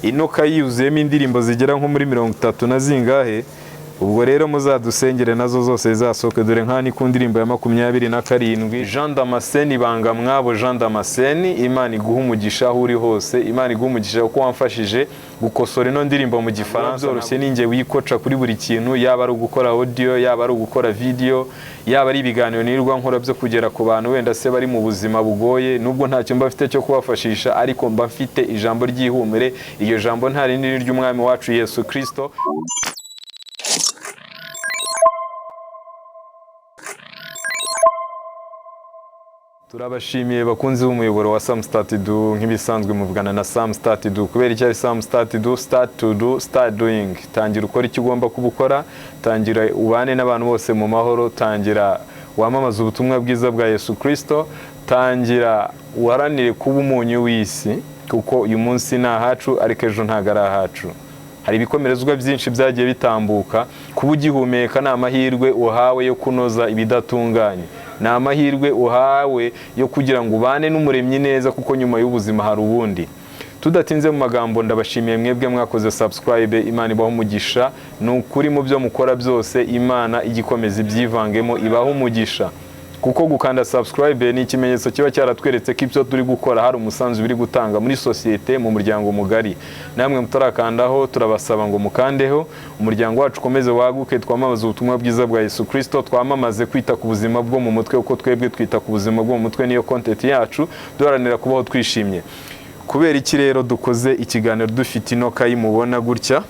Ino kayi yuzuyemo indirimbo zigera nko muri 30 na zingahe. Ubwo rero muzadusengere nazo zose zizasohoke. Dore nka ni ku ndirimbo ya 27, Jean Damascene Bangamwabo. Jean Damascene, Imana iguha umugisha aho uri hose. Imana iguha umugisha kuko wamfashije gukosora ino ndirimbo mu Gifaransa. Byoroshye ninjye wikoca kuri buri kintu, yaba ari ugukora audio, yaba ari ugukora video, yaba ari ibiganiro nirirwa nkora byo kugera ku bantu wenda se bari mu buzima bugoye. Nubwo ntacyo mba mfite cyo kubafashisha, ariko mba mfite ijambo ry'ihumure. Iryo jambo nta rindi, ni ry'umwami wacu Yesu Kristo. Turabashimiye bakunzi b'umuyoboro wa Sam Start Do. Nk'ibisanzwe muvugana na Sam Start Do. Kubera icyo ari Sam Start Do? Start to do, start doing. Tangira ukora icyo ugomba kuba ukora, tangira ubane n'abantu bose mu mahoro, tangira wamamaze ubutumwa bwiza bwa Yesu Kristo, tangira uharanire kuba umunyu w'isi, kuko uyu munsi ni ahacu ariko ejo ntabwo ari ahacu. Hari ibikomerezwa byinshi byagiye bitambuka. Kuba ugihumeka ni amahirwe uhawe yo kunoza ibidatunganye, ni amahirwe uhawe yo kugira ngo ubane n'umuremyi neza, kuko nyuma y'ubuzima hari ubundi. Tudatinze mu magambo, ndabashimiye mwebwe mwakoze subscribe. Imana ibaho umugisha. Ni ukuri, mu byo mukora byose Imana igikomeza ibyivangemo, ibaho umugisha, kuko gukanda subscribe ni ikimenyetso kiba cyaratweretse ko ibyo turi gukora hari umusanzu biri gutanga muri sosiyete, mu muryango mugari. Namwe mutarakandaho, turabasaba ngo mukandeho, umuryango wacu ukomeze waguke, twamamaze ubutumwa bwiza bwa Yesu Kristo, twamamaze kwita ku buzima bwo mu mutwe, kuko twebwe twita ku buzima bwo mu mutwe, niyo content yacu, duharanira kubaho twishimye. Kubera iki rero dukoze ikiganiro dufite ino kayi mubona gutya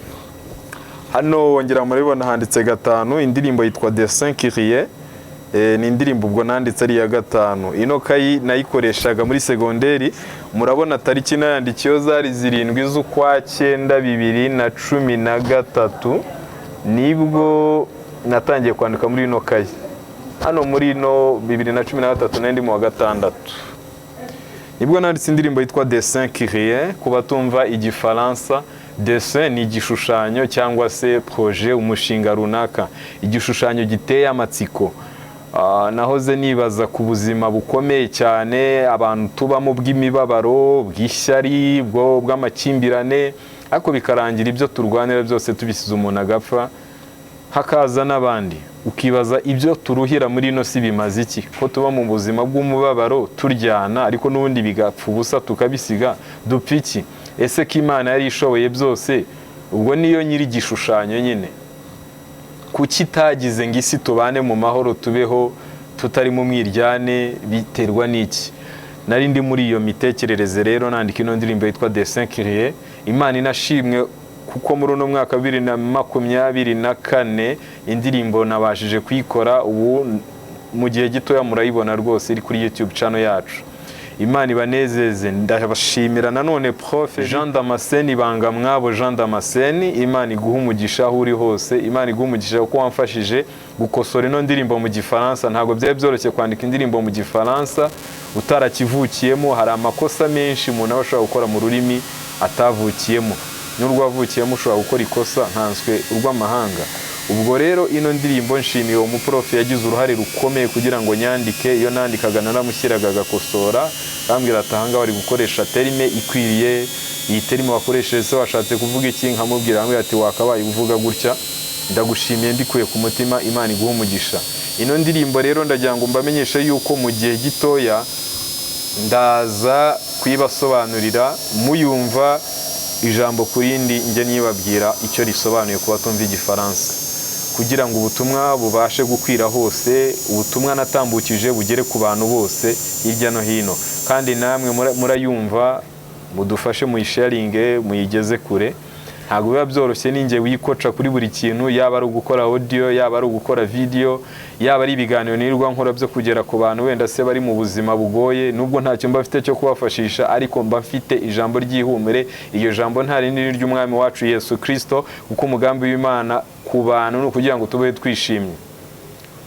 hano? Wongera murabibona, handitse 5. Indirimbo yitwa Dessin Kyrie. Ni indirimbo ubwo nanditse ari iya 5. Ino kayi nayikoreshaga muri segonderi. Murabona tariki nayandikiyeho zari 7 z'ukwa 9 2013, nibwo natangiye kwandika muri ino kayi. Hano muri ino 2013 nari ndi mu wa gatandatu, nibwo nanditse indirimbo yitwa Dessin Kyrie. Ku batumva Igifaransa, dessin ni igishushanyo cyangwa se projet, umushinga runaka, igishushanyo giteye amatsiko. Nahoze nibaza ku buzima bukomeye cyane abantu tubamo, bw'imibabaro, bw'ishyari, bw'amakimbirane, ariko bikarangira ibyo turwanira byose tubisize, umuntu agapfa hakaza n'abandi. Ukibaza ibyo turuhira muri ino si bimaze iki, ko tuba mu buzima bw'umubabaro turyana, ariko n'ubundi bigapfa ubusa tukabisiga? Dupfa iki? Ese ko Imana yari ishoboye byose, ubwo niyo nyiri igishushanyo nyine, kuki itagize ngo isi tubane mu mahoro, tubeho tutari mu mwiryane? Biterwa n'iki? Nari ndi muri iyo mitekerereze rero nandika ino ndirimbo yitwa Dessin Kyrie. Imana inashimwe kuko muri uno mwaka wa 2024 indirimbo nabashije kuyikora. Ubu mu gihe gitoya murayibona rwose iri kuri YouTube channel yacu. Imana ibanezeze. Ndabashimira nanone Prof Jean Damascene Bangamwabo. Jean Damascene, Imana iguha umugisha aho uri hose. Imana iguha umugisha kuko wamfashije gukosora ino ndirimbo mu Gifaransa. Ntabwo byari byoroshye kwandika indirimbo mu Gifaransa utarakivukiyemo. Hari amakosa menshi umuntu aba ashobora gukora mu rurimi atavukiyemo. N'urwo wavukiyemo ushobora gukora ikosa, nkanswe urw'amahanga. Ubwo rero ino ndirimbo nshimiye uwo muprofe yagize uruhare rukomeye kugira ngo nyandike. Iyo nandikaga naramushyiraga agakosora, akambwira ati: "Ahangaha bari gukoresha terme ikwiriye, iyi terme wakoresheje se washatse kuvuga iki?" Nkamubwira, akambwira ati: "Wakabaye uvuga gutya." Ndagushimiye mbikuye ku mutima, Imana iguhe umugisha. Ino ndirimbo rero ndagira ngo mbamenyeshe yuko mu gihe gitoya ndaza kuyibasobanurira, muyumva ijambo ku rindi, njye nibabwira icyo risobanuye ku batumva Igifaransa, kugira ngo ubutumwa bubashe gukwira hose, ubutumwa natambukije bugere ku bantu bose hirya no hino. Kandi namwe murayumva, mudufashe muyisharinge, muyigeze kure. Ntabwo biba byoroshye ninjye wikoca kuri buri kintu, yaba ari ugukora audio, yaba ari ugukora video, yaba ari ibiganiro nirirwa nkora byo kugera ku bantu wenda se bari mu buzima bugoye. Nubwo ntacyo mba mfite cyo kubafashisha, ariko mba mfite ijambo ry'ihumure. Iryo jambo nta rindi, ni ry'umwami wacu Yesu Kristo, kuko umugambi w'Imana ku bantu ni ukugira ngo tubeho twishimye.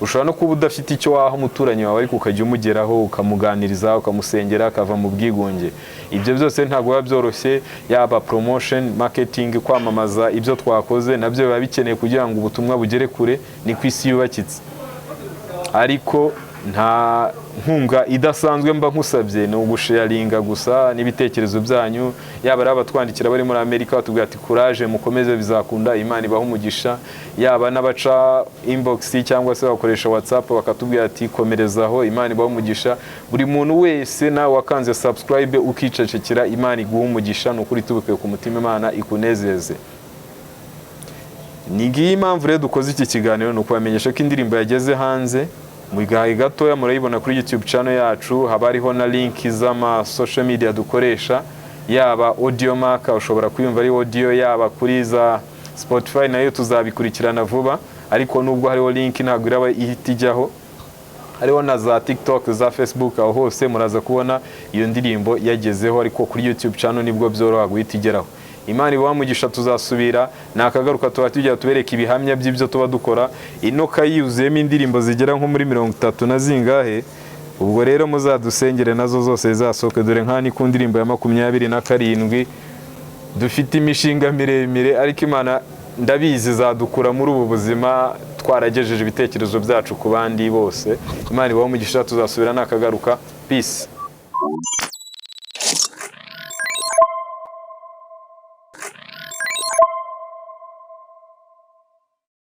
Ushobora no kuba udafite icyo waha umuturanyi wawe, ariko ukajya umugeraho, ukamuganiriza, ukamusengera, akava mu bwigunge. Ibyo byose ntabwo biba byoroshye. Yaba promotion, marketing, kwamamaza ibyo twakoze, nabyo biba bikeneye kugira ngo ubutumwa bugere kure. Ni ku isi yubakitse, ariko Nta nkunga idasanzwe mba nkusabye, ni ugusharinga gusa n'ibitekerezo byanyu. Yaba ari abatwandikira bari muri Amerika batubwira ati: "Courage, mukomeze, bizakunda, Imana ibaha umugisha." Yaba n'abaca inbox cyangwa se bakoresha WhatsApp bakatubwira ati: "Komerezaho, Imana ibaha umugisha." Buri muntu wese, nawe wakanze subscribe ukicecekera, Imana iguha umugisha. Ni ukuri tubikuye ku mutima, Imana ikunezeze. Ni ngiyi impamvu rero dukoze iki kiganiro, ni ukubamenyesha ko indirimbo yageze hanze. Mu gahe gatoya murayibona kuri YouTube channel yacu. Haba hariho na link z'ama social media dukoresha, yaba Audiomack ushobora kuyumva ari audio, yaba kuri za Spotify nayo tuzabikurikirana vuba, ariko nubwo hariho link ntabwo iraba ihita ijyaho. Hariho na za TikTok, za Facebook, aho hose muraza kubona iyo ndirimbo yagezeho, ariko kuri YouTube channel nibwo byoroha guhita igeraho. Imana ibaha umugisha, tuzasubira nakagaruka. Tuba tujya tubereka ibihamya by'ibyo tuba dukora. Ino kayi yuzuyemo indirimbo zigera nko muri 30 na zingahe. Ubwo rero muzadusengere nazo zose zizasohoke. Dore nka ni ku ndirimbo ya 27. Dufite imishinga miremire, ariko Imana ndabizi izadukura muri ubu buzima twaragejeje ibitekerezo byacu ku bandi bose. Imana ibahe umugisha, tuzasubira nakagaruka. Peace.